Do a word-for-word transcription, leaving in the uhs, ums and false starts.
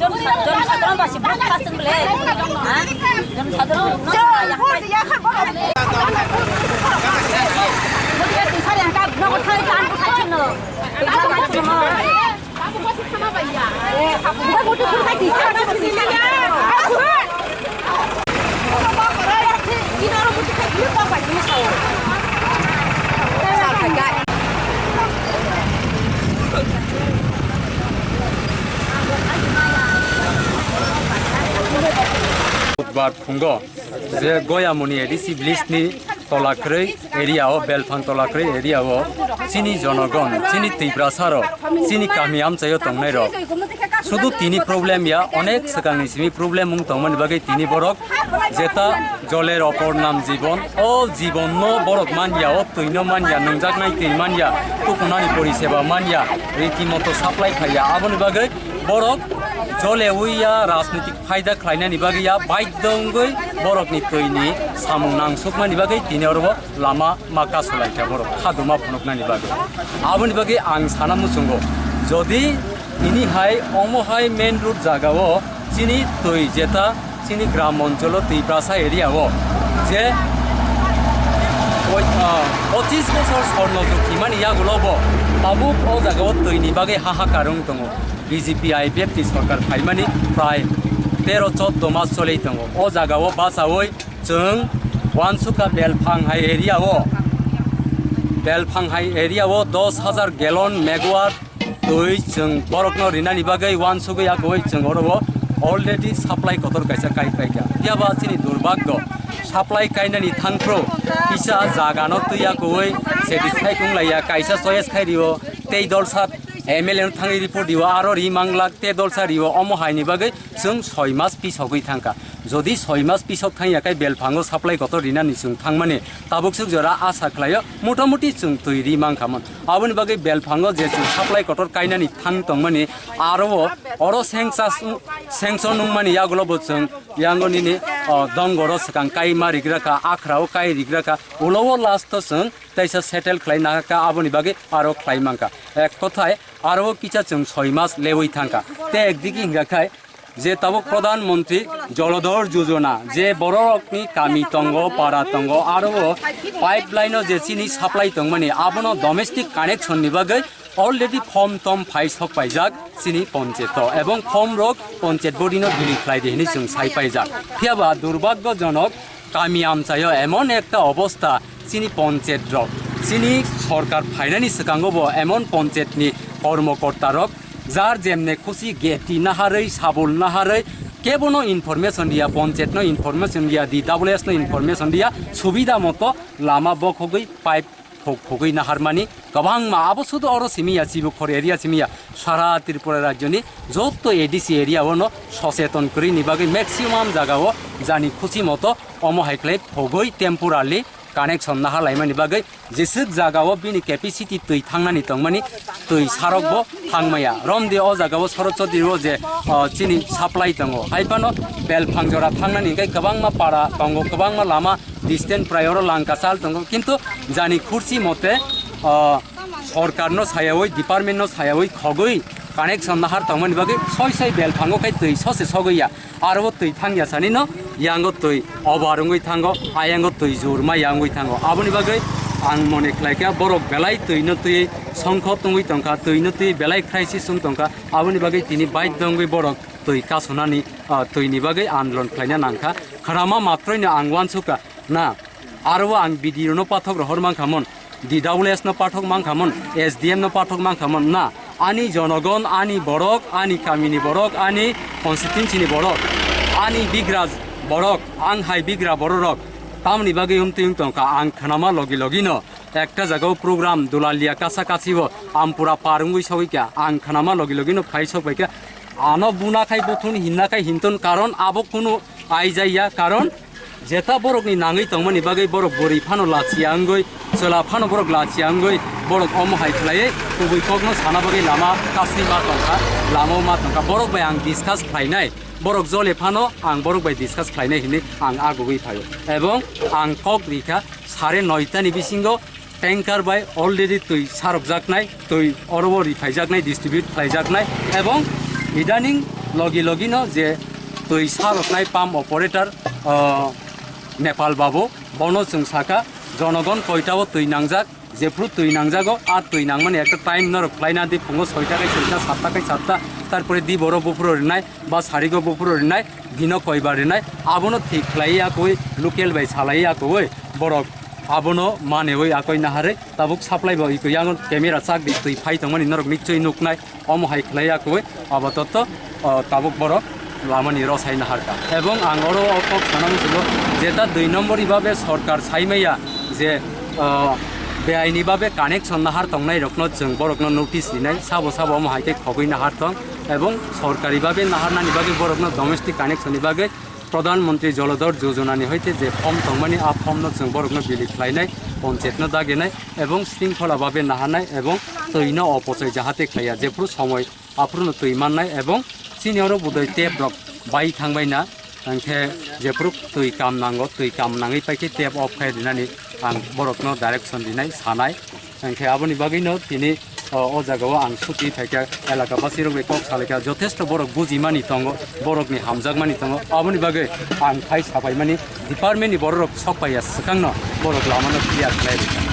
Jon-, jonsadharon basi bwrwk khaswk bwle, ha? Jonsadharon no swnglaiya. Bwrwk twi sari ang kha, nogo thangwi kha, ang bwsai chwngno. Twi sari ang chwngno. Budbar phungo je Goyamoni A D C village ni tola kwrwi area o, Belphang tola kwrwi area o chini jonogon, chini Tiprasa rok, chini kami amchaio tongnai rok sudu tini problem ya, onek swkangni simi problem wng tongmani bagwi tini borok jeta joler opor nam jibon, o jibon no borok manya, o twi no manya, nungjaknai twi manya, tukunani poriseba manya, riti moto supply phaiya, aboni bagwi borok jolewi ya, rajnitik phaida khlainani bagwi ya, baidhyo wngwi borokni twini samung nangsukmani bagwi tini oro bo lama ma kasulaikha borok khaduma phunuknani bagwi. Aboni bagwi ang sana muchungo, jodi tini hai omo hai main road jagao chini twi jeta chini gram oncholo Tiprasa area o je oi, ah, pochis bosor sorno jug himani yagulo bo tabuk o jagao twini bagwi hahakar wng tongo. B J P I P F ni sorkar phaimani prai tero choddo mas choli tongo. O jagao bachaui chwng uansukha Belphang hai area o, Belphang hai area o dos hajar gallon megawatt twi chwng borokno rinani bagwi uansugwi akwui chwng oro o already supply kotor kaisa kai paikha. Phiya ba chini durbaggo supply kainani thangphru kisa jagano twi akwui satisfy wng laiya, kaisa choice khai rio tei dolsa M L A no thangwi report rio, aro ri manglak te dolsa rio, omo haini bagwi chwng soi mas pisogwi thangkha. Jodi soi mas pisok thangya khe Belphango supply kotor rinani chwng thangmani tabuk swk jora asa khlaio, motamuti chwng twi ri mankhamon. Aboni bagwi Belphango je chwng supply kotor kainani thang tongmani, aro o oro sengchas-, sanction wngmani yagulo bo chwng yango nini, o, dongoro swkang kaima rigrakha, akhrao kai rigrakha, ulo o last o chwng teisa settle khlai nahakha, aboni bagwi aro khlai mankha. Ek kothai aro o kisa chwng soi mas lewi thangkha. Te ekdigi hingkha khai je tabuk Pradhan Mantri Jolodhar Jojona je bororokni kami tongo, para tongo, aro o pipeline o je chini supply tongmani abono domestic connection ni bagwi already form tom phai sok paijak chini poncheto, ebong form rok ponchet body no bili khlai di hinwi chwng sai paijak. Phiya ba durbaggo jonok, kami amchaio emon ekta obostha, chini ponchet rok, chini sorkar phainani swkango bo emon ponchet ni kormokorta rok jar jemne khusi geti naharwi, sabul naharwi, kebono information dia, ponchet no information dia, D W S no information dia, subida moto lama bokhogwi pipe phuk phugwi naharmani kwbangma. Abo sudu oro simi ya, Chibukhor area simi ya, sara Tripura rajyoni joto A D C area o no socheton kwrwini bagwi maximum jaga o jani khusi moto omo hai khlai phugwi temporarily connection nahar laimani bagwi jeswk jaga o bini capacity twi thangnani tongmani twi sarok bo thangmaya. Romdi o jaga o Sorot Chaudhary o je, o, chini supply tongo, hai phano Belphang jora thangnani hingke kwbangma para tongo, kwbangma lama distance prai oro langkasal tongo, kintu jani khursi mote, ah, sorkar no sayawi, department no sayawi khogwi connection nahar tongmani bagwi soi soi Belphango khai twi sose sogwi ya, aro o twi thang ya sani no yango twi obar wngwi thango, ayango twi jurma ya wngwi thango. Aboni bagwi ang mone khlai kha borok belai twi no twi songkho tongwi tongkha, twi no twi belai crisis wng tongkha, aboni bagwi tini baidhyo wngwi borok twi kasonani, ah, twini bagwi andolon khlaina nangkha. Khwnama matroino ang uansukha na, aro ang B D O no pathok rohor mankhamon, D W S no pathok mankhamon, S D M no pathok mankhamon na, ani jonogon, ani borok, ani kamini borok, ani constituency ni borok, ani bigra borok, ang hai bigra bororok tamni bagwi wng twi wng tongkha, ang khwnama logi logi no. Ekta jagao program Dulalia kasa kasio Ampura par wngwi sogwi kha. Ang khwnama logi logi no phai sok bai kha. Ano buna khai buthun, hinna khai hinton, karon abo kunu aijaya, karon jeta borokni nangwi tongmani bagwi borok bwrwi phano lachiya wngwi, chwla phano borok lachiya wngwi, borok omo hai khlaiwi kubui kokno sana bagwi lama kasni ma tongkha, lama ma tongkha. Borok bai ang discuss khlainai, borok jole phano ang borok bai discuss khlainai hinwi ang agugwi phaio. Ebong ang kok rikha, sare noitani bisingo tanker bai already twi sarokjaknai, twi oro o riphaijaknai, distribute khlaijaknai, ebong idaning logi logino je twi saroknai pump operator, ah, Nepal babu, bono chwng sakha, jonogon koitao twi nangjak, jephru twi nangjago, a twi nangmani ekta time norok khlaina di, phungo soita kai soita, satta kai satta, tarpore di boro buphuru rinai, ba sarigo buphuru rinai, dino koibar rinai, abono thik khlai ya koi, local bai salai ya koi, borok abono manewi akoi naharwi, tabuk supply bo iko yango camera chak di twi phai tongmani norok nikchoi nuknai, omo hai khlai ya koi, apatatto, o, tabuk borok lamani rosai naharkha. Ebong ang oro o kok sana musugo, jeta dui nombori babe sorkar saimaya je, o, beaini babe connection nahar tongnai rokno chwng borokno notice rinai, sabo sabo omo hai khe khogwi nahar tong, ebong sorkari babe naharnani bagwi borokno domestic connection ni bagwi Pradhan Mantri Jolodhar Yojana ni hoite je form tongmani, a form no chwng borokno bili khlainai, panchayat no dagenai, ebong sringkhola babe naharnai, ebong twi no opochoi jahate khlaiya, jephru somoi aphuru no twi mannai, ebong chini oro budoi tap rok bai thangbai na, hwnkhe jephru twi kam nango, twi kam nangwi paikhe tap off khai rinani ang borokno direction rinai, sanai. Hwnkhe aboni bagwino tini, o, o jagao ang suti phaikha, elaka basirok bai kok salaikha, jothesto borok bujimani tongo, borokni hamjakmani tongo, aboni bagwi ang phai sapaimani department ni bororok sok paiya swkangno borok lamano clear khlai rwkha.